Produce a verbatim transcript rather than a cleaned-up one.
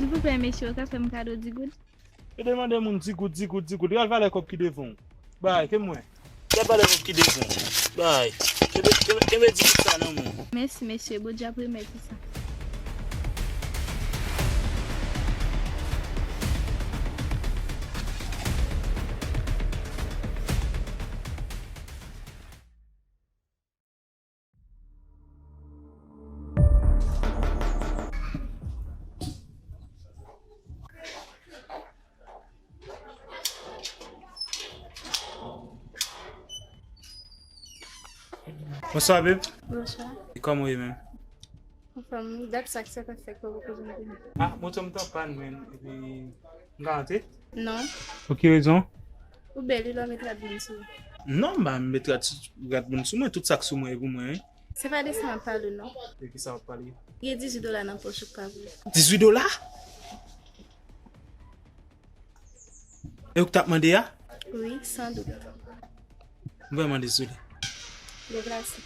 Silvouplè, mesye, ou ka fè m kado di goud? Yo te mande moun di goud, di goud, di goud. Gad valè kòb ki devan w. Bay, ke mwen. Gad valè kòb ki devan w. Bay. Kenbe, kenbe, kenbe di goud sa nan men w. Mèsi, mesye. Bondye ap remèt ou sa. Bonswa, babe. Bonswa. E kòman w ye menm? Anfòm, dat sa ki sa pa fèk pa poko janm vini. Ah, moto m t an pàn, menm. Epi, m ka rantre? Non. Pou ki rezon? Ou bèl, wi, lè w met rad moun sou ou. Non, m pa met rad sou, rad moun sou mwen, tout sa k sou mwen e pou mwen, wi. Se pa de sa m ap pale w, non. De ki sa w ap pale? Gen dizuit dola nan pòch ou k pa pou ou. Dizuit dola? E ou k t ap mande a? Wi, san dout. M vrèman dezole. Deplase.